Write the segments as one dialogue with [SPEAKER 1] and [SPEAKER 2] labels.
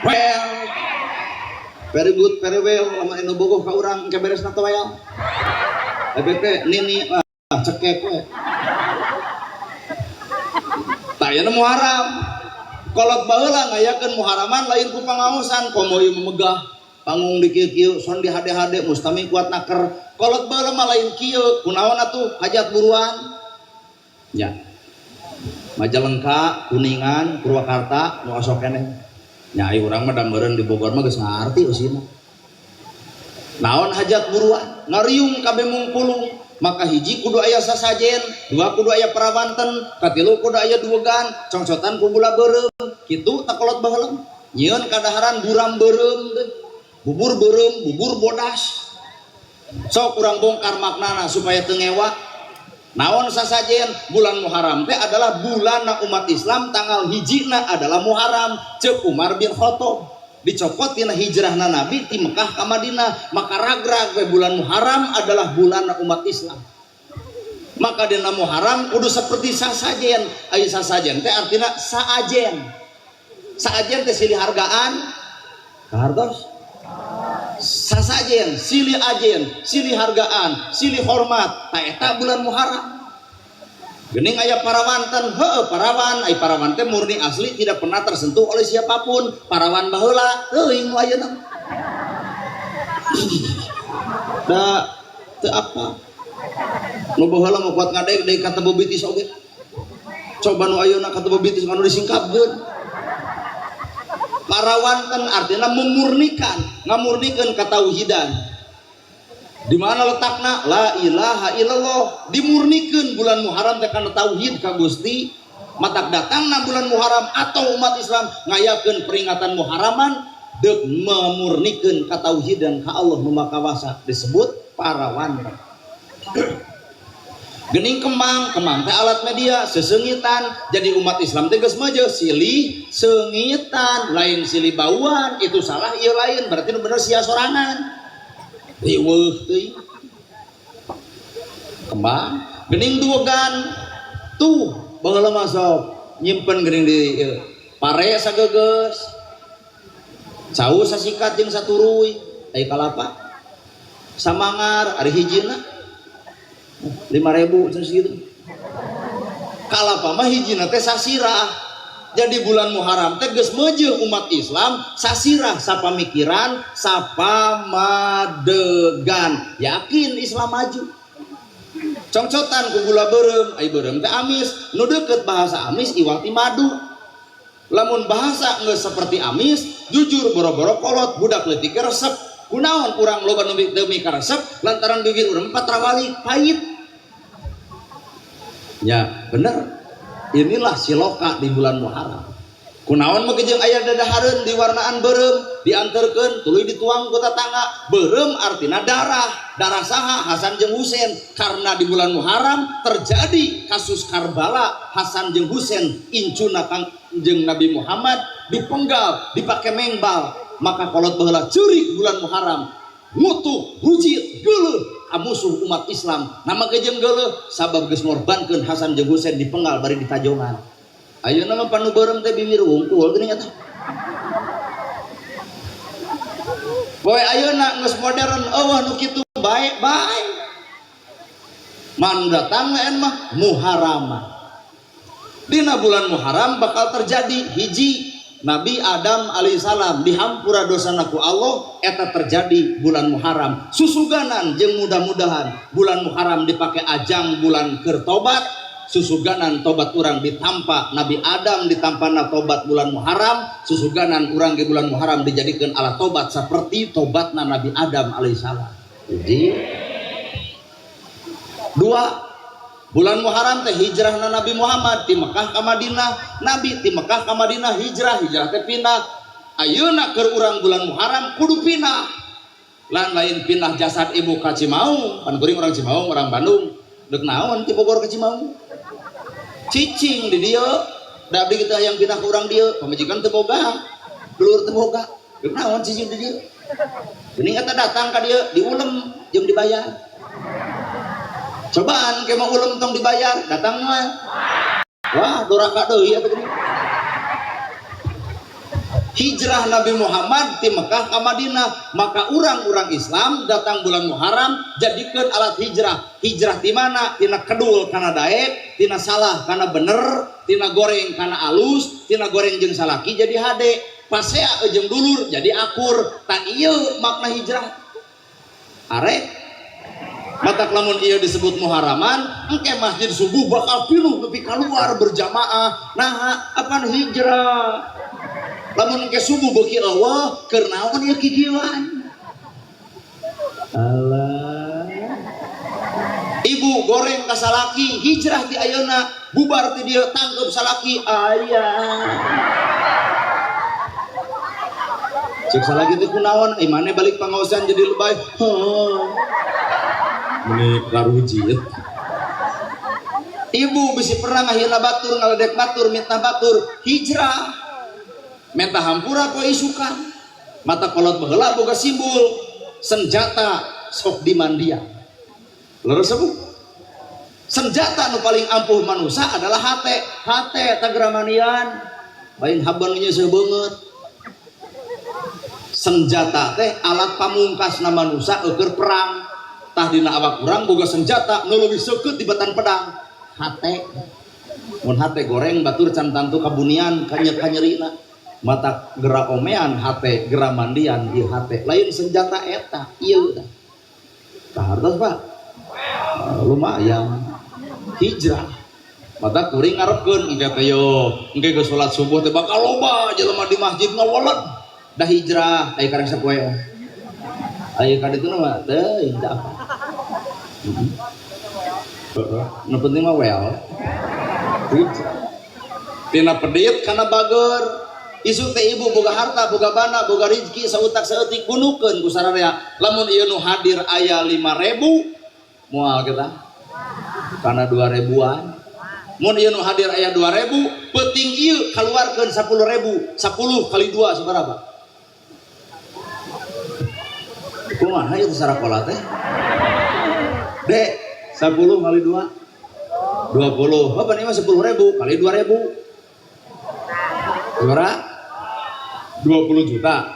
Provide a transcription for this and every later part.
[SPEAKER 1] Well, very good, very well. Lamun anu bogoh ka urang engke beresna teh well. EBP nini ah cekek we. Tah ayeuna Muharram. Kolot baheula ngayakeun Muharraman lain ku pangaosan, komo ieu megah. Panggung di kieu-kieu, son di hade-hade, mustami kuat naker. Kolot baheula mah lain kieu, kunaon atuh hajat buruan. Ya. Majalengka, Kuningan, Purwakarta, nu osok keneh. Nya ai urang mah da meureun di Bogor mah geus ngarti usina. Naon hajat buruan, ngariung kabeh mungpulung. Maka hiji kudu aya sasajen, dua kudu aya parawanten, katilu kudu aya duegan, congcotan ku gula beureum. Kitu tak kolot baheula. Nyieun kadaharan buram beureum deh. Bubur beureum, bubur bodas. Sok urang bongkar maknana supaya teu ngewa. Naon sasajen bulan Muharram teh adalah bulan umat Islam, tanggal hijina adalah Muharram. Ceuk Umar bin Khattab dicopot tina hijrahna Nabi ti Mekah ka Madinah, maka ragrag we bulan Muharram adalah bulan umat Islam. Maka dina Muharram kudu seperti sasajen. Ai sasajen teh artina saajen. Saajen teh silih hargaan kahartos. Sasajen, silih ajen, silih hargaan, silih hormat. Ta eta bulan Muharram. Gening aya parawanten, heueuh parawan, ai parawan teh murni asli tidak pernah tersentuh oleh siapapun. Parawan baheula, teuing nu ayeuna. Da teu apa. Nu baheula mah kuat ngadeg deui ka teu bitis oge. Coba nu ayeuna ka teu bitis mah nu disingkapkeun. Parawanten artinya memurnikan, ngamurnikeun katauhidan. Di mana letakna? La ilaha illallah. Dimurnikeun bulan Muharram teh kana tauhid ka Gusti. Matak datangna bulan Muharram atau umat Islam ngayakeun peringatan Muharraman deuk memurnikeun katauhidan ka Allah nu Maha Kawasa, disebut parawanten. Gening kembang, kembang teh alat media sesengitan. Jadi umat Islam teh geus maju silih sengitan, lain silih bauan, itu salah ieu lain, berarti nu bener sia sorangan. Riweuh teuing. Kembang, gening duegan tuh baheula mah sok nyimpen geuning di ieu. Pare sagegeus. Cau sasikat jeung saturuy, ai kalapa. Samangar ari hijina 5.000 terus gitu. Kalapa mah hijina teh sasirah. Jadi bulan Muharram teh geus meujeuh umat Islam sasirah sapamikiran sapamadegan, yakin Islam maju. Congcotan ku gula beureum, ai beureum teh amis, nu deukeut bahasa amis iwal ti madu. Lamun bahasa geus seperti amis, jujur boro-boro kolot budak leutik resep. Kunaon urang loba nu teu mikaresep lantaran bibir urang patrawali pahit. Ya, bener. Inilah siloka di bulan Muharram. Kunaon mah jeung aya dadahareun diwarnaan beureum, dianterkeun tuluy dituang ku tatangga. Beureum artina darah. Darah saha? Hasan jeung Husein. Karena di bulan Muharram terjadi kasus Karbala, Hasan jeung Husein incuna Kangjeng Nabi Muhammad dipenggal, dipake mengbal. Maka kolot baheula ceurik bulan Muharram, ngutuk, rujit, geuleuh ka musuh umat Islam. Nama ge jeung geuleuh sabab geus ngorbankeun Hasan jeung Husein dipenggal bari ditajongan. Ayeuna mah panu beureum teh bibir wungkul geuning eta. Poe ayeuna geus modern eueuh nu kitu bae bae. Man datang lain mah Muharram. Dina bulan Muharram bakal terjadi hiji Nabi Adam alaihissalam dihampura dosana ku Allah, eta terjadi bulan Muharram. Susuganan jeung mudah-mudahan bulan Muharram dipakai ajang bulan keur tobat. Susuganan tobat urang ditampa Nabi Adam ditampa na tobat bulan Muharram, susuganan urang di bulan Muharram dijadikan alat tobat seperti tobatna Nabi Adam alaihissalam. Hiji. Dua, bulan Muharram teh hijrahna Nabi Muhammad ti Mekah ka Madinah. Nabi ti Mekah ka Madinah hijrah, hijrah teh pindah. Ayeuna keur urang bulan Muharram kudu pindah. Lan lain pindah jasad ibu ka Cimaung, pan kuring orang Cimaung, orang Bandung. Deuk naon ti Bogor ka Cimaung? Cicing di dieu. Da abdi kita yang pindah ke urang dieu, pamajikan teu boga, dulur teu boga. Deuk naon cicing di dieu? Geuning eta datang ka dieu diulem jeung dibayar. Cobaan ke mau ulem tong dibayar, datang mah. Wah, doraka deui atuh geuning. Hijrah Nabi Muhammad di Mekah ke Madinah, maka orang-orang Islam datang bulan Muharram jadikan alat hijrah. Hijrah di mana? Tina kedul kana daek, tina salah kana bener, tina goreng kana alus, tina goreng jeung salaki jadi hade, pasea jeung dulur jadi akur. Tak ieu makna hijrah. Arek matak lamun ieu disebut Muharraman, engke masjid subuh bakal piluh nepi keluar berjamaah. Nah, apan hijrah? Lamun ke subuh beuki eueuh keur naon ieu kikieuan? Alah. Ibu goreng ka salaki, hijrah ti ayeuna, bubar ti dieu tangkep salaki aya. Cek salaki teh kunaon? Mane balik pangaosan jadi lebay. Heuh. Meni karujit. Ibu bisi pernah ngahina batur, ngaledek batur, mitnah batur, hijrah. Menta hampura poe isukan. Mata kolot baheula boga simbol senjata sok dimandian. Leres bu? Senjata nu paling ampuh manusia adalah hate. Hate tagramanian. Lain haban nyeuseuh beungeut. Senjata teh alat pamungkasna manusia eueuh perang. Tah dina awak urang boga senjata nu leuwih seukeut tibatan pedang. Hate. Mun hate goreng batur can tantu kabunian kanyerina. Mata gera omean hate gera mandian ieu hate lain senjata eta ieu tah. Tah hartos Pak. Lumayan hijrah. Mata kuring ngarepkeun engke teh yo engke geus salat subuh teh bakal loba jelema di masjid ngaweled. Dah hijrah aya karek sapoe. Aya ka ditu mah teuing teh apa. Heeh, nu penting mah well. Hijrah. Tina pedit kana bager. Isu teh ibu boga harta, boga bana, boga rizki, sautak saeutik bunukeun ku sararea. Lamun ieu nu hadir aya 5.000 moal kita. Kana 2.000-an. Mun ieu nu hadir aya 2.000, peuting ieu kaluarkeun 10.000. 10 kali 2 sabaraha? Kumaha ieu sarakola teh? Dek, 10 kali 2 20. Bapak ini mah 10.000 kali 2.000. Berapa? 20 juta.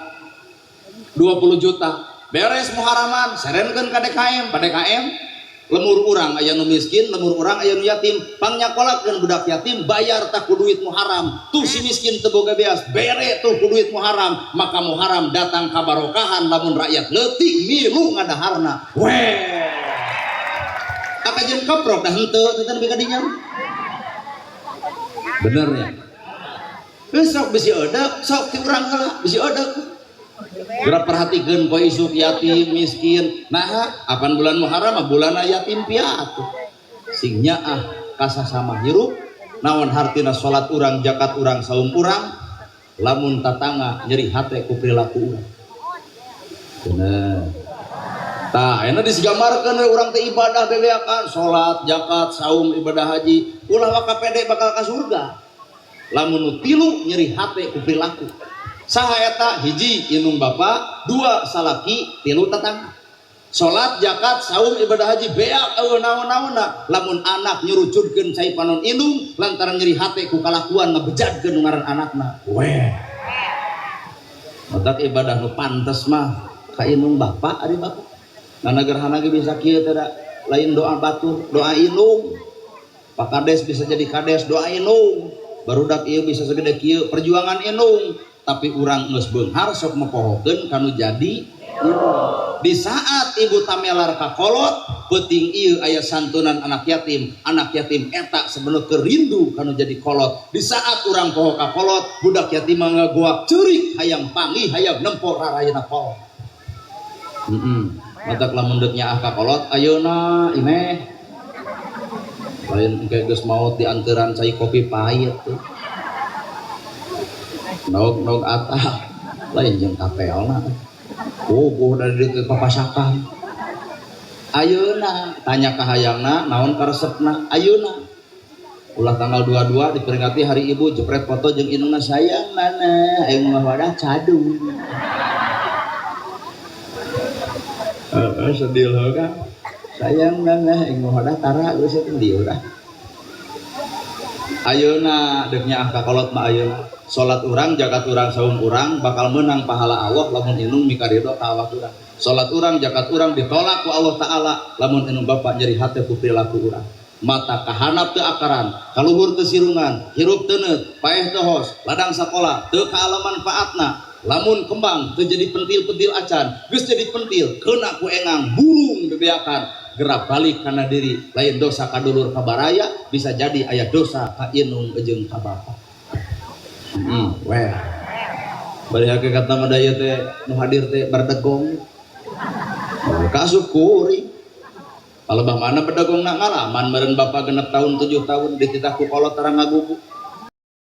[SPEAKER 1] 20 juta. Beres Muharraman, serenkeun ka DKM, pa DKM lemur urang aya nu miskin, lemur urang aya nu yatim, pangnyakolahkeun budak yatim, bayar tak ku duit Muharram. Tuh si miskin teu boga beas, bere tuh ku duit Muharram, maka Muharram datang kabarokahan lamun rakyat leutik milu ngadaharna. Weh. Akajeun keprok dah henteu teh nepi ka dinya. Bener ya? Sok bisi eudek, sok ti urang heula bisi eudek. Geura perhatikeun poe isuk yatim miskin. Nah, apan bulan Muharram mah bulanna yatim piatu. Sing nyaah kasasama hirup, naon hartina salat urang, zakat urang, saum urang, lamun tatangga nyeri hate ku perilaku urang. Bener. Tah, ayeuna digambarkeun we urang teh ibadah bebeakan, salat, zakat, saum, ibadah haji, ulah waka pede bakal ka surga. Lamun nu tilu nyeri hate ku perilaku. Saha eta? Hiji indung bapa, dua salaki, tilu tatangga. Salat, zakat, saum, ibadah haji beak eueuh naon-naonna. Lamun anak nyurucudkeun cai panon indung lantaran nyeri hate ku kalakuan ngabejadkeun nu ngaran anakna. Weh. Matak ibadah nu pantes mah ka indung bapa ari bapa. Nah gerhana ge bisa kieu teh da, lain doa batur, doa indung. Pak Kades bisa jadi kades doa indung. Barudak ieu bisa segede kieu perjuangan indung, tapi urang geus beunghar sok mopohokeun kanu jadi indung. Di saat ibu tamelar ka kolot, peuting ieu aya santunan anak yatim eta sebenarnya kerindu kanu jadi kolot. Di saat urang poho ka kolot, budak yatim mah ngagoak ceurik hayang panggih hayang nempo rarayana kolot. Matak lamun deuk nyaah ka kolot ayeuna imeh. Lain engke geus maot dianteran cai kopi pahit tuh. Nog-nog atah lain jeung kapelna. Puguh dari dieu papasakan. Ayeuna tanya ka hayangna naon karesepna ayeuna. Ulah tanggal 22 diperingati hari ibu jepret foto jeung indungna sayang mana aing mah wadah cadu. Heeh sedih loh kan. Sayang mana aing mah wadah tara geus teh dieu lah. Ayeuna deuk nyaah ka kolot mah, ayeuna salat urang, zakat urang, saum urang bakal menang pahala Allah lamun indung mikarido ka awak urang. Salat urang, zakat urang ditolak ku Allah Ta'ala lamun indung bapak nyeri hate ku perilaku urang. Mata kahanap teu akaran, kaluhur teu sirungan, hirup teu neut, paeh teu hos, ladang sakola teu kaala manfaatna, lamun kembang teu jadi pentil-pentil acan, geus jadi pentil keuna ku engang burung bebeakan. Gerak balik kana diri, lain dosa ka dulur ka baraya, bisa jadi aya dosa ka indung jeung ka bapa. Weh, bari hakikatna mah da ieu teh nu hadir teh berdegong kaasup kuring. Kalau bah mana bedegong nak ngalaman meureun bapak 6 tahun 7 tahun dititah ku kolot tarang ngagugu.